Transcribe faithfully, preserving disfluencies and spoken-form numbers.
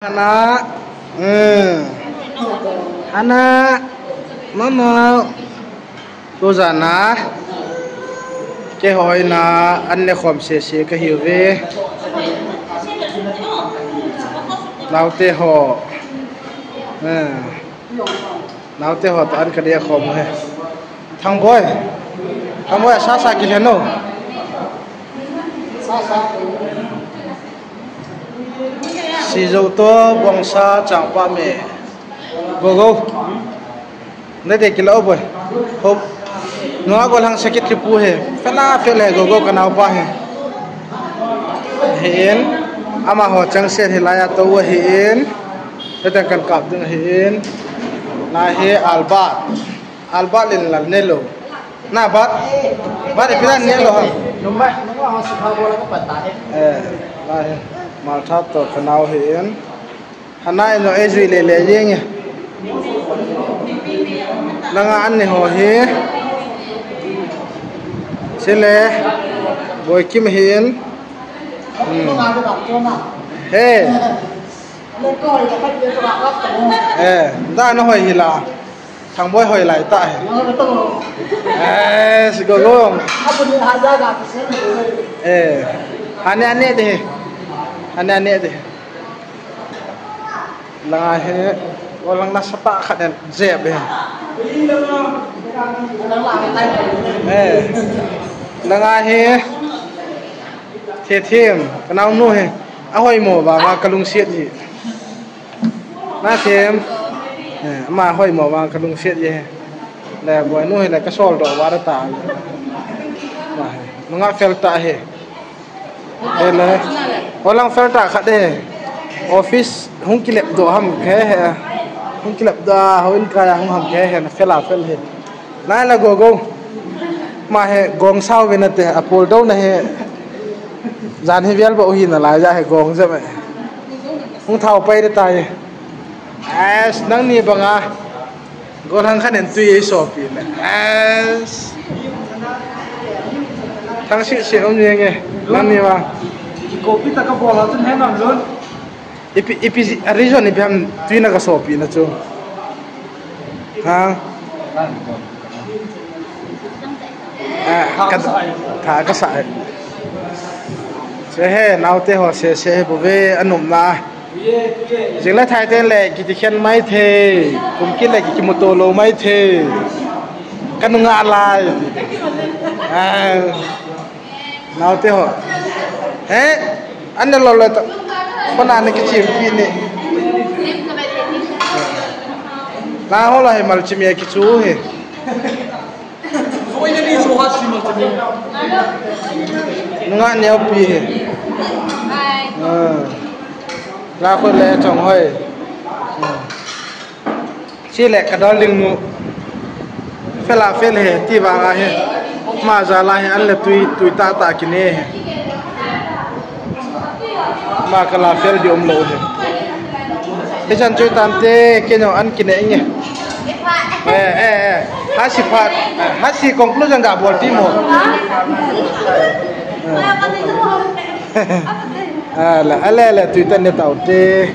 Hana, hmm. Hana, mama. Tujana, keiho in an nekhom sese kahiuve. Naote ho. Hmm. Naote ho toh an kanekhom u ahi. Thangboi. Thangboi, sa sa kilhen o. Sijo toh Bongsa changpa me. Gogo. Nade kila o boi. Hop. Nunga golhang sakit kipu ahi. Fela fel ahi Gogo kanaopa ahi. Ahin. Amaho changset hilai a tou ahin. Heteng kan kap ding ahin. Lai hi Albert. Albert Lenlal nelo. Na bat. Bat ipi dan nelo ham. Number, number ho sipha bola ko pata he. Eh, lai hi. Maltha toh kanao ahin. Hana ino ejui lele jenge. Langa an neho hi. Chule. Boikim ahin. Hmm. He. Eh, da nahoi hila. Thangboi hoi lai tah hi. Eh, si Gogo. Eh, hane ane de. Hane ane de. Langa hi, o lang nasa tah khat in jep hi. Eh, langa hi, Thethem, kanaonu hi, ahoimo vanga kalungset hi. Nathem, eh, ama hoimo vanga kalungset hi. Le, boinu hi le, kasol doh vara ta. Nunga fel tah hi. Hele. Holang fel tah khat e. Office hung kilep doh ham khe he. Hung kilep doh a, hung in kai a hung ham khe he, na fel a fel he. Nai la Gogo. Ma he gong sao ve nate, apol doh na he. Jan hi vial ba u hi nalai ja he gong ja me. Hung thao pai de tai. As nangni banga. Golhang khat in tui eisopi le. As. Thang si si um jeng e. Nangni vang. Kopi ta kabol a chun he nam lun. Ipi, ipi, a reason ipi ham tui na kasopi na chu. Ha? Ah, ka, tha kasa. Se he, naote ho se, se he bou ve, anum na. Jing le thai ten le, kiti khen mai thei. Kum kit le, kimuto lou mai thei. Kanunga lai. Ah. Naote ho. He, an ne lou le ta. Kona ne kichim pi ne. Na ho la he mal chim ye kichu he. Nga neo pi he. Ah. La ko le chong hoi. Chule ka dol ding nu. Fel a fel he, ti vang a he. Ma jal a he, an le tui, tui tah tah kine he. Ma ka la fel di um lou he. Hichan chu tam te, kei no an kine nge. Eh, eh, eh. Hasi phat, hasi conclusion ga bol ti mo. Eh. Ala, ala, ala, tui tah ne tau te.